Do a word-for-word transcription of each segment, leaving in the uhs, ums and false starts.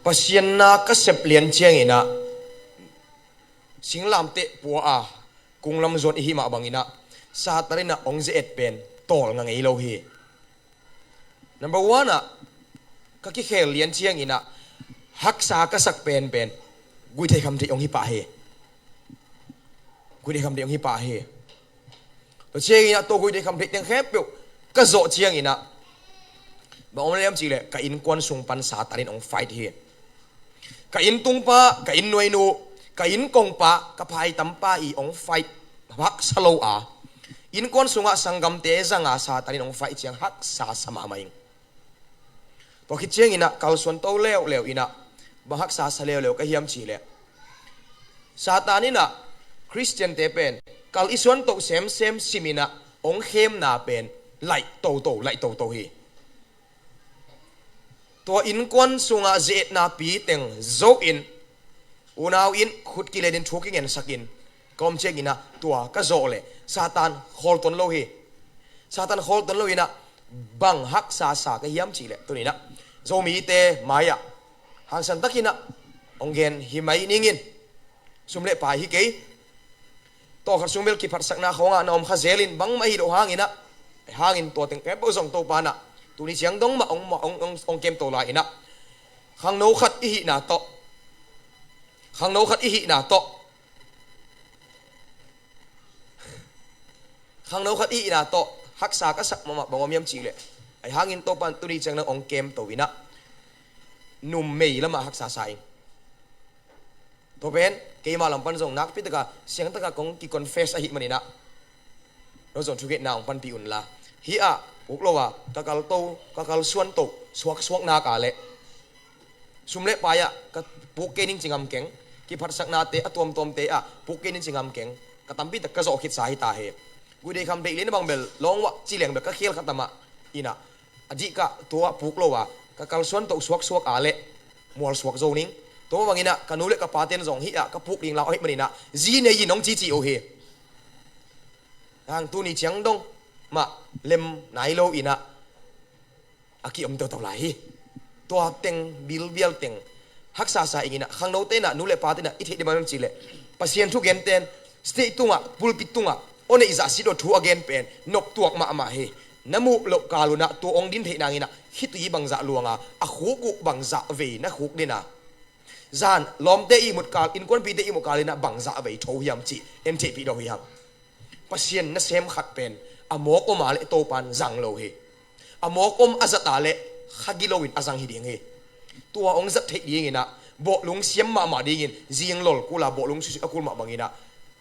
Pasian na ka sep lian cianginah singlamteh pua a kunglam zuan i hih mah banginah Satan inah hong ze-et pen tawlnga ngei lo hi. Number one ah ka kikhel lian cianginah haksa ka sak penpen guihtheih khamtheih hong hi pah hi. Guihtheih khamtheih hong hi pah hi. Tua cianginah tua guihtheih khamtheih teng khempeuh ka zawh cianginah bang om lem cihleh ka innkuan sung pan Satan in hong fight hi. Ka inntung pa, ka innnuainu, ka innkong pa, ka phaitam pa i hong fight haksa lo a, innkuan sungah sanggamte zanga Satan in hong fight ciang haksa sa mahmah ing. Tua khit cianginah kalsuan to leuleu inah bang haksa sa leuleu ka hiam cihleh Satan inah Khristiante pen kal i suan toh semsem siminah hong khemna pen laih toto, laih toto hi. Tua innkuan sungah ze-etna piteng zo in unau in khut kilenin thu kingensakin ka om cianginah tua ka zawh leh Satan khawltuan lo hi. Satan khawltuan lo inah bang haksa sa ka hiam cihleh tuninah Zomite mai-ah hangsan takinah hong gen hi mai ningin sum le pai hi kei. Tawkhat sung bel kiphatsakna khawngah na om kha zelin bangmah hi loh hanginah hangin tua teng khempeuh zong Topa inah tuni ciang dong mah hong, hong, hong, hong kem to lai inah khangno khat i hihna tawh khangno khat i hihna tawh khangno khat i hihna tawh haksa ka sak mahmah bang om hiam cihleh ai hangin Topa in tuni ciang nang hong kem to inah numei lamah haksa sa ing. Tua pen keimah lam pan zong nakpi taka siang taka kong kiconfess ahih maninah no zong thuketna hong panpih unla hih ah puk lo a ka kal to, ka kal suan to suaksuak nak a leh sum le pai ah ka puk kei ning ci ngam keng. Kiphatsaknate a tuamtuamte ah puk kei ning ci ngam keng. Ka tampi tak ka zawh khitsa hi ta hi. Guihtheih khamtheih lian bang bel lawng wah ci leng bel ka khial khat amah inah a dihkah tua puk lo a ka kalsuan toh suaksuak a leh mualsuak zo ning. Tua banginah ka nu le ka paten zong hih ah ka puk ding lau ahih maninah zi nei in hong cici uh hi. Hang tuni ciang dong mah lem nai lo inah a kiom toto lai hi. Tua teng bilbial teng haksa sa inginah khangnote inah nu le pate inah i theih dih bang hiam cihleh Pasian thugenten stage tungah pulpit tungah aw neih zah sit aw thu a gen pen noptuak mahmah hi. Na muh loh kal unah tua hong din theih nanginah khitui bangzah luanga a khuk uh bangzah vei na khuk dina zan lawmte ihmut kal innkuanpite ihmut kal inah bangzah vei tho hiam cih en theihpih lo hi hang. Pasian nasem khat pen a mawk om a leh Topan zang lo hi. A mawk om a zat a leh kha giloin a zang hi ding hi. Tua hong zat theih dinginah bawhlung siam mahmah dingin zinglol kula bawhlung suisui a kul mah banginah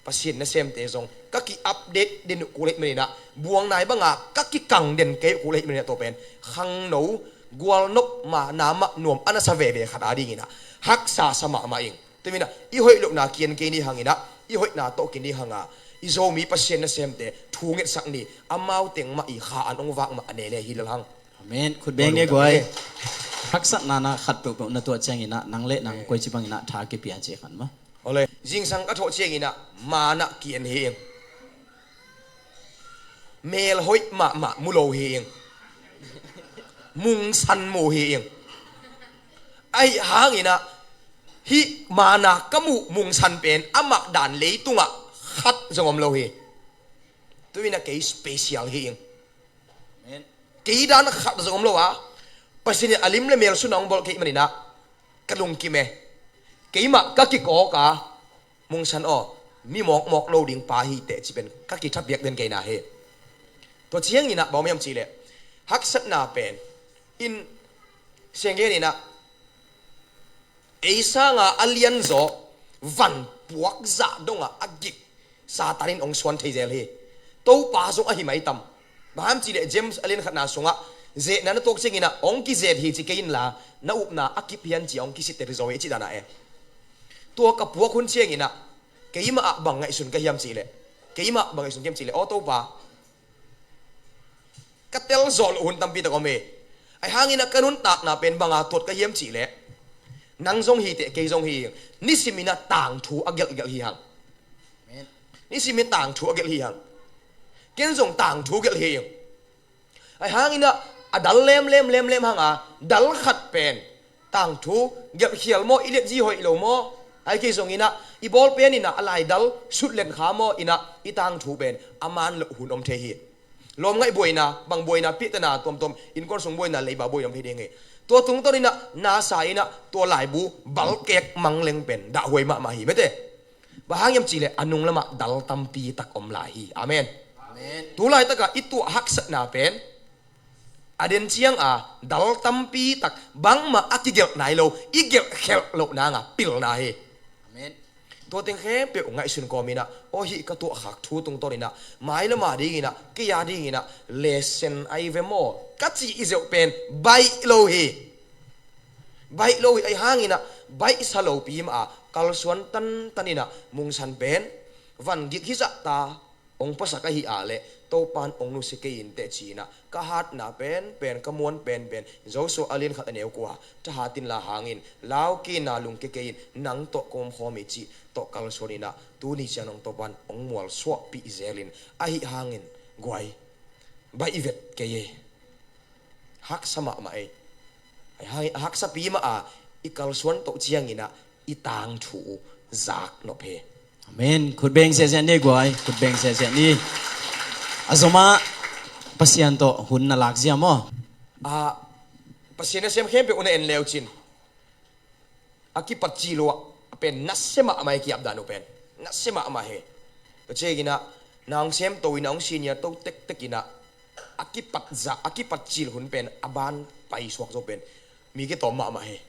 Pasian nasemte zong ka ki-update den uh kul ahih maninah buangnai banga ka kikang den kei uh kul ahih maninah tua pen khangno gualnop ma namah nuam a nasa veve khat a dinginah haksa sa mahmah ing. Tuminah i hoih lohna kian kei ni hanginah i hoihna tawh kini hanga i Zomi Pasian nasemte thu ngetsak ni. Amau teng mah i kha an hong vak mah a nene hi lel hang. Amen. Khut beng ni guai. Haksatna na khat peuhpeuh na tuah cianginah nang le nang koici banginah tha kipia ci khan ma. Awle zingsang ka thawh cianginah manah kian hi ing. Mel hoih mahmah mu lo hi ing. Mungsan mu hi ing. Ahi hanginah hih mana ka muh mungsan pen amah dan leitungah khat zong om lo hi. Tuinah kei special hi ing. Kei dan khat zong om lo a Pasian in a lim le mel suna hong bawlh kei maninah ka lungkim e. Keimah ka kikawk a mungsan aw mi mawkmawk lo ding pa hi teh ci pen ka kithapiak den keina hi. Tua cianginah bawm hiam cihleh haksatna pen in sianggeninah ei sanga a lianzaw van puak zah dongah a gik Satan in hong suan thei zel hi. Topa zong ahi maitam. Bang hiam cihleh James a lian khatna sungah zehna na tuak cianginah hong kizet hi ci kei inla na upna a kip hian ci a hong kisitter hi zaw hi a cih danah e. Tua ka puak hun cianginah keimah ah bang ngaihsun ka hiam cihleh keimah bang ngaihsun ka hiam cihleh aw Topa ka telzawh loh hun tampi tak om hi. Ahi hanginah ka nuntakna pen banga tuat ka hiam cihleh nang zong hi teh kei zong hi ing. Nisiminah tangthu a gelhgelh hi hang. Nisimin tangthu a gelh hi hang. Ken zong tangthu gelh hi ing. Ahi hanginah a dal lemlem lemlem hanga dal khat pen tangthu gelhkhial maw, i letzi hoih lo maw, ai kei zong inah i bawl pen inah a laidal sutlet kha maw inah i tangthu pen a man loh hun om thei hi. Lawmngaih buaina, bang buaina, pihtana tuamtuam, innkuan sung buaina, leiba buaina om thei ding hi. Tua tungtawn inah nasa inah tua laibu balkek mangleng pen dahhuai mahmah hi mete. Bang hang hiam cihleh a nung lamah dal tampi tak om lai hi. Amen. Amen. Tu laitakah i tuah haksatna pen a den cianga dal tampi tak bangmah a kigelh nai lo, i gelh khelh loh nanga pilna hi. Amen. Tua teng khempeuh ngaihsun kawm inah, aw, hih ka tuahkhak thu tungtawn inah mailama dinginah, kei a dinginah lesen ai ve maw ka cih i zeuh pen baih lo hi. Baih lo hi. Ai hanginah baihsa lopi mah a kalsuan tantan inah mungsan pen van gik hizahta hong puasak ahi a leh Topan hong nusia kei inteh ci inah ka hatna penpen, ka muan penpen, Joshua a lian khat a neu kua, thahat inla hangin lau kei inah lungkia kei in, nang tawh ka om khawm hi cih tawh kalsuan inah tuni ciang nong Topan hong mualsuahpih zelin, ahi hangin guai, baih vet kei ei. Haksa mahmah ei. Ai hangin a haksapi mah a i kalsuan toh cianginah i tangthu uh zak nop hi. Amen. Khut beng sehseh ni guai, khut beng sehseh ni. A zomah Pasian tawh hun na lak zia maw? A, Pasian nasem khempeuh uh na en leu cin a kipat cil uh a pen nasia mahmah hi, kiap dan uh pen nasia mahmah hi. Tua cianginah na hong sem to inah hong senior to tektek inah a kipat zah, a kipat cil hun pen a ban paisuak zo pen mi kitawm mahmah hi.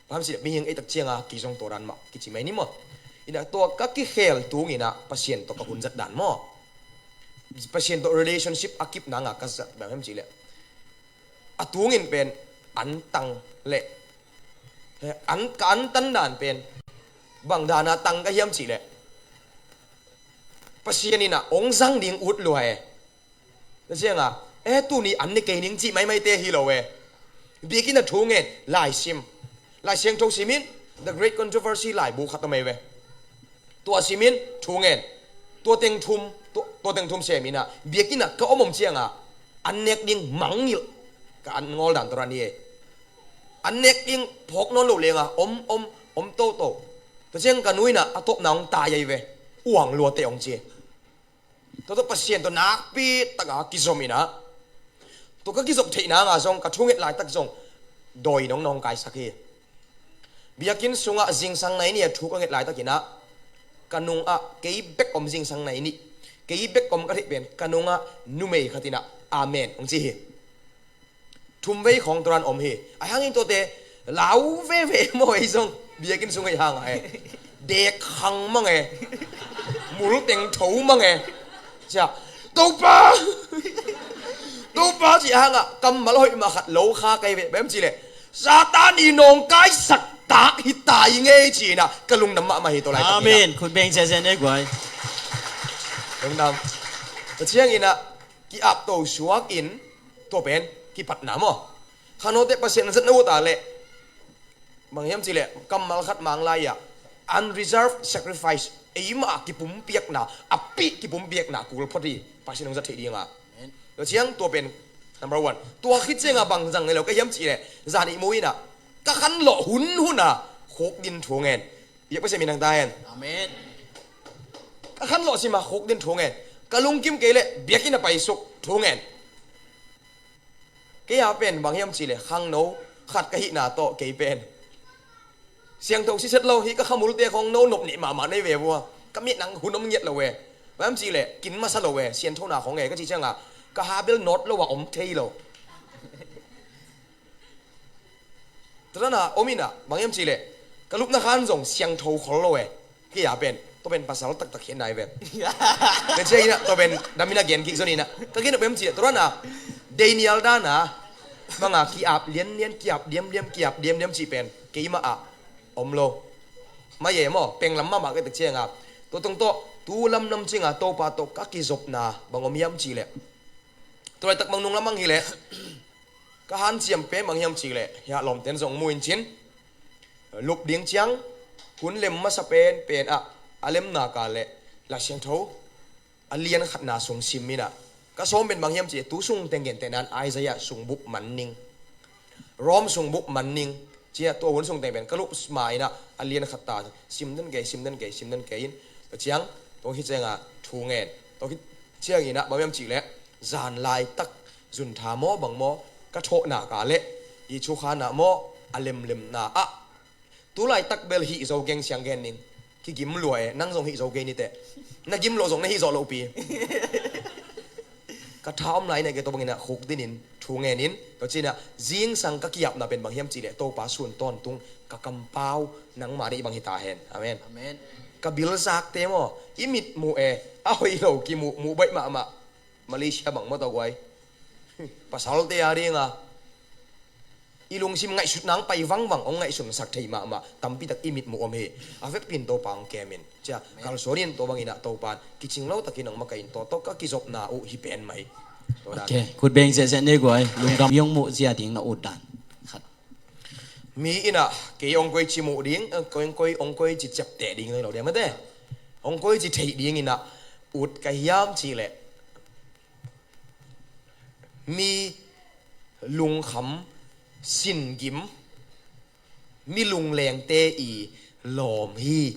Bang hang hiam cihleh mihing ei tak cianga kei zong tua dan mah kici mai ni maw? Inah tua ka kikhel tunginah Pasian tawh ka hun zat dan maw? Pasian tawh relationship a kip nanga ka zat bang hang hiam cihleh a tungin pen antang leh, he, an, ka antan dan pen bang dana tang ka hiam cihleh Pasian inah hong zang ding ut lua e. Tua cianga, eh, tuni an ne kei ning cih maimaite hi lo e. Biakinn ah thu ngen, lai sim. Lai Siangtho simin, The Great Controversy laibu khat a mai ve. Tua simin thu ngen. Tua teng thum, tua, tua teng thum seminah biakinn ah ka om om cianga an nek ding mangngilh, ka an ngawl dan tua dan hi e. An nek ding phawk nawn lo lenga om, om, om toto. Tua ciang ka nu inah a tawpna hong tai ahi ve. Uang luate hong ci. Tua tawh Pasian tawh nakpi taka kizom inah, tua ka kizop theih nanga zong ka thunget laitak zong dawi nong nong kaisak hi. Biakinn sungah zingsang nai ni a thu ka nget laitakinah ka nungah kei bek om, zingsang nai ni kei bek om ka theih pen ka nungah numei khat inah amen hong ci hi. Thumvei khawng tua dan om hi. Ahi hangin tuate lau veve maw, ei zong biakinn sung ei hanga e, dek khang mang e, multeng tho mang e. Cia, Topa, Topa ci hanga kammal hoih mah khat lo kha kei ve. Bem cileh Satan i nawngkaisak tak hi tai ngei cinah ka lungdam mahmah hi. Tua laitak amen. Khut beng ciacian ei guai. Lungdam. Tua cianginah ki-apto suakin tua pen kipatna maw? Khanawte Pasian na zatna uh ta leh bang hiam cileh kammal khat mang lai-ah unreserved sacrifice, eimah a kipumpiakna, a pih kipumpiakna kul phot hi. Pasian hong zat theih dinga. Tua ciang tua pen number one. Tua khit cianga bang zang ngei lo ka hiam cileh zan ihmu inah ka khanlawh hunhuna khukdin thu ngen. Biak Pasian min hang ta hen. Amen. Ka khanlawh sima khukdin thu ngen. Ka lungkim kei leh biakinn a paisuk thu ngen. Kei a pen bang hiam cileh khangno khat ka hihna tawh kei pen siangtho siset lo hi. Ka khamulte khawng no nop nih mahmah nei ve vua. Ka mit nang hun om ngiat lo ve. Bang hiam cileh kin masa lo ve, sianthona khawng e ka cih cianga ka ha bel nawt lo a om thei lo. Tua dana om inah bang hiam cileh ka lupna khan zong siangtho khol lo e. Kei a pen tua pen pasal taktak hian nai ve. Ka cia inah tua pen daminah gen kik zon inah ka gen pen cileh tua dana Daniel dana banga ki-ap lianlian, ki-ap diamdiam, ki-ap diamdiam cih pen keimah ah om lo. Mai e maw, penglam mahmah ka tak cianga tua tong tawh tu lamnam cinga Topa tawh ka kizopna bang om hiam cileh tua laitak bang nunglam ang hileh ka hanciam pen bang hiam cileh hiah lawmten zong mu in cin. Lup ding ciang hun lem masa penpen ah a lemna ka leh Lai Siangtho a lian khatna sung sim inah ka sawm pen bang hiam cileh tu sung teng gentehnan Isaiah sungbup man ning, Rom sungbup man ning, Ciah tua hun sung teng pen ka lup ma inah a lian khat ta sim den kei, sim den kei, sim den kei in, tua ciang tua hi ciangah thu ngen. Tua hi ciang inah bang hiam cihleh zan laitak zuntha maw bang maw ka thawhna ka leh i thukhanah maw a lemlemna ah tu laitak bel hih zo geng siang gen ning. Kigim lua e, nang zong hih zo gei niteh. Na gim lo zong na hih zawh lohpi. Ka tha om lai ne ke to bangin ah khuk dinin thu ngenin to cinah zingsang ka kiapna pen bang hiam cihleh Topa sun tawntung ka kampau nangmah deih bang hita hen. Amen. Amen. Ka bilzakte maw i mit muh e, a hoih lo kimuh muh baih mahmah. Malaysia bang maw tawh guai. Pasalte a dinga i lungsim ngaihsutna ang pai vangvang hong ngaihsunsak thei mahmah tampitak i mit muh om hi. A vekpin Topa hong kemin cia kalsuanin tua banginah Topan kicing lo takin hong makain tawh tawh ka kizopna uh hi pen mai. Ok, khut beng sehseh ne guai. Lungdam hiong muh zia ding na ut dan khat. Mi inah kei hong koi ci muh ding, eh, koi hong koi hong koi ci ciapteh ding lo dia mate. Hong koi ci theih ding inah ut ka hiam cihleh mi lungkham singim mi lunglengte i lawm hi.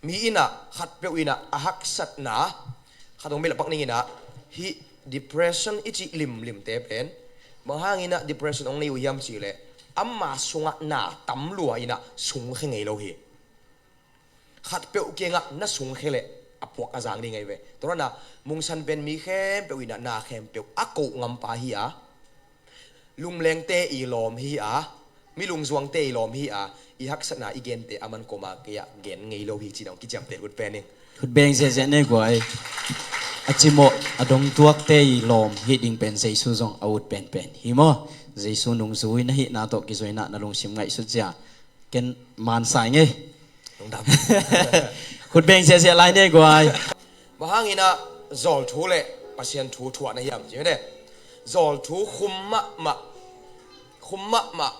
Mi inah khatpeuh inah a haksatna khat hong belh pak ning inah hih depression i cih limlimte pen bang hanginah depression hong nei uh hiam cihleh ama sungah na tam lua inah sungkhia ngei lo hi. Khatpeuh kiangah na sungkhia leh a puak a zang ding ahi ve. Tua na mungsan pen mi khempeuh inah na khempeuh a koh ngampa hi a lunglengte i lawm hi a mi lungzuangte i lawm hi a i haksatna i gente a man koma kei-ah gen ngei lo hi ci dong kiciamteh ut pen ing. Khut beng sehseh ne guai. A cimawh a dongtuakte i lawm hi ding pen Jesu zong a ut penpen hi maw? Jesu nungzui na hihna tawh kizuina na lungsim ngaihsut zia ken mansai ngei. Lungdam. Khut beng sehseh lai ne guai. Bang hanginah zawlthu le Pasian thu thuah na hiam ci mete. Zawlthu khum mahmah khum mahmah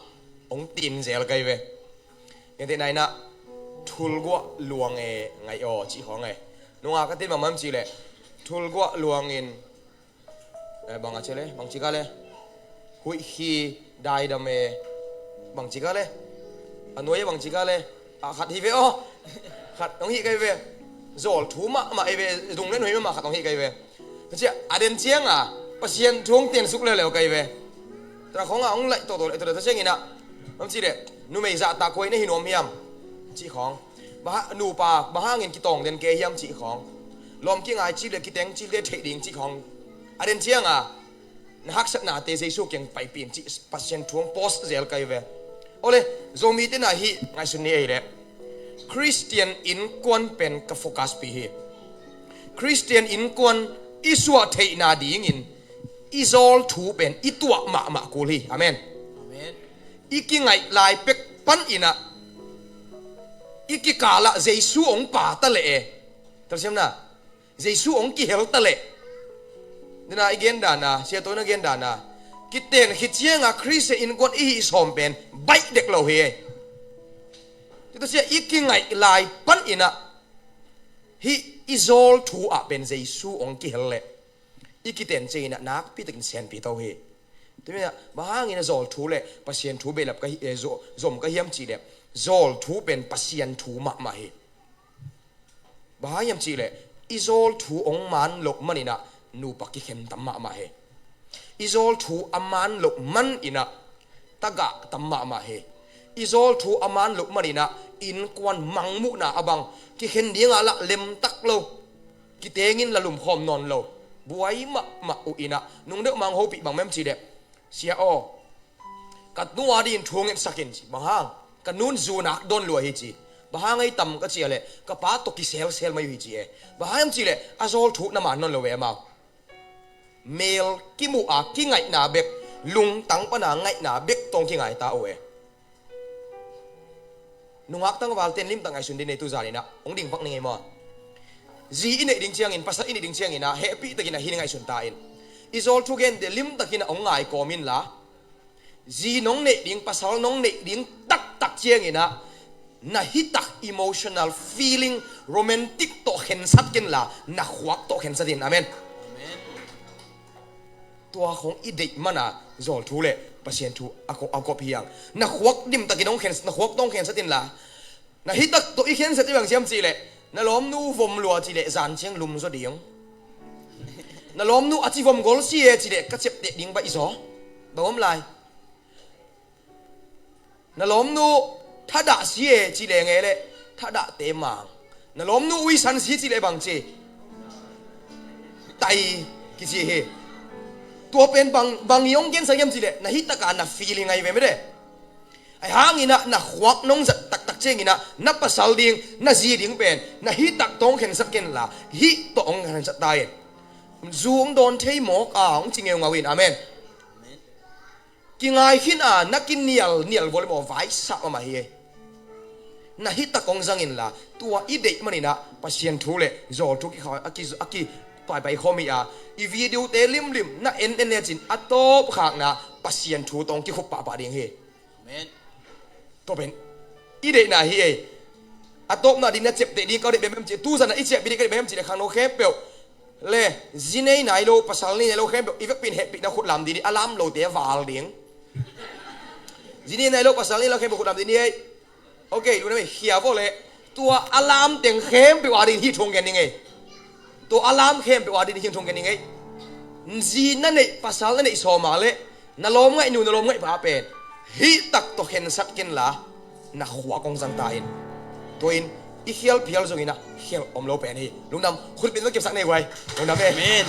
hong tin zel kai ve. Ngeteh na inah thulguah luang e ngaih aw cih khawng e. Nunga ka tin mahmah cihleh thulguah luangin Eh, bang a ci le bang ci ka le huih khi daidam e. Bang ci ka le a nuai e bang ci ka le a khat hi ve aw. Khat hong hih kai ve. Zawlthu mahmah e ve. Dung le nuai mahmah khat hong hih kai ve. Ka cia a den cianga Pasian thu hong tensuk leuleu kai ve. Tua khawngah hong laih tawhtaw le tua cianginah bang ci le numei zahtak huai na hi nuam hiam cih khawng. Bang ha- nupa bang hangin kitawng den ke hiam cih khawng. Lawm kingai cih le kiteng cih le theih ding cih khawng. A den cianga na haksatnate Jesu kiang paipin cih Pasian thu hong post zel kai ve. Awle, Zomite na hih ngaihsun ni ei le Khristian innkuan pen ka focus pi hi. Khristian innkuan i suah theihna dingin i zawlthu pen i tuah mahmah kul hi. Amen. Amen. I kingaih lai pek pan inah i kikalah Jesu hong pa ta leh e. Telsiamna Jesu hong kihel ta leh. Dena i gendana siatawina gendana kiten khit cianga Khristian innkuan i hih sawm pen baih dek lo hi. Tita sia i kingaih lai pan inah hih i zawlthu ah pen Jesu hong kihel leh i kiten cianginah nakpi takin sianpi to hi. Tuminah bang hangin a zawlthu le Pasian thu behlap ka hi, eh, zo- zom ka hiam cihleh zawlthu pen Pasian thu mahmah hi. Bang hang hiam cihleh i zawlthu hong man loh maninah nupa kikhen tam mahmah hi. I zawlthu a man loh maninah tagah tam mahmah hi. I zawlthu a man loh maninah innkuan mangmuhna a bang kikhen dingah lah lemtak lo. Kitengin la lumkhawm nawn lo. Buai mahmah uh inah nungdeuh mang hopih bang mem cihleh sia aw ka nu a dingin thu ngetsakin ci. Bang hang ka nun zunak dawn lua hi ci. Bang hang ei tam ka cia leh ka pa tawh kiselsel mai uh hi ci e. Bang hang hiam cihleh a zawlthu na man nawn lo ve amau. Mel kimuh a kingaihna bek lungtang pana ngaihna bek tawng kingaita uh e. Nungak tangvalte in limtak ngaihsun ding nei tu zaninah hong dingpak ning ei maw? Zi i neih ding ciangin pasal i neih ding cianginah hehpih takinah hi ngaihsun ta in. I zawlthu gente limtakinah hong ngaikawm inla zi nong neih ding pasal nong neih ding taktak cianginah na hitak emotional feeling romantic tawh khensat kenla na khuak tawh khensat in. Amen. Tua khong i deih mana zawlthu le Pasian thu a ko-, a kop hi hang. Na khuak dimtakin hong khen, na khuak tawh hong khensat inla. Na hitak tawh i khensat i bang siam cihleh, na lawmnu vom lua cihleh zan ciang lum zaw ding. Na lawmnu a ci vom gol si e cihleh ka ciapteh ding baih zaw. Bang om lai. Na lawmnu thadah si e cihleh nge leh thadahte mang. Na lawmnu uisan si cihleh bang ci? Tai kici hi. Tua pen bang, bang i hong gensa hiam cihleh na hitak a na feeling ahi ve mede. Ahi hangin ah na khuak nong zat taktak ciangin ah na pasal ding, na zi ding pen na hitak tawh hong khensat kenla, hih tawh hong khensat ta in. Zu hong dawn thei mawk a hong ci ngeungau in. Amen. Kingai khin a na kinial nial vua le maw, vaisah mahmah hi. Na hitak hong zang inla, tua i deih manin ah Pasian thu le zawl thu kikha-, a ki, a kipaipai khawm hi a, i video te limlim na en en lecin a tawpkhakna Pasian thu tawh hong kikhup pahpah ding hi. Amen. Tua pen i deihna hi ei. A tawpna ding na ciapteh ding ka deih bemem cih, tuzan a i ciapteh ding ka deih bemem cih le khangno khempeuh le, zi nei nai lo, pasal nei nai lo khempeuh i vekpi in hehpihna khut lam ding hi, a lam lote a val ding. Zi nei nai lo, pasal nei lo khempeuh khut lam ding hi ei. Ok, luna mei khia vawh le, tua a lam teng khempeuh a ding hih thu hong gen ding ei. Tua a lam khempeuh a ding hih thu hong gen ding ei. Zi na neih, pasal na neih sawma le, na lawm ngaih nu, na lawm ngaih pa pen hih tak tawh khensat kenla, na khuak hong zang ta in. Tua in i khial phial zongin ah khial om lo pen hi. Lungdam, khutpin zong kepsak nei guai. Lungdam e. Amen.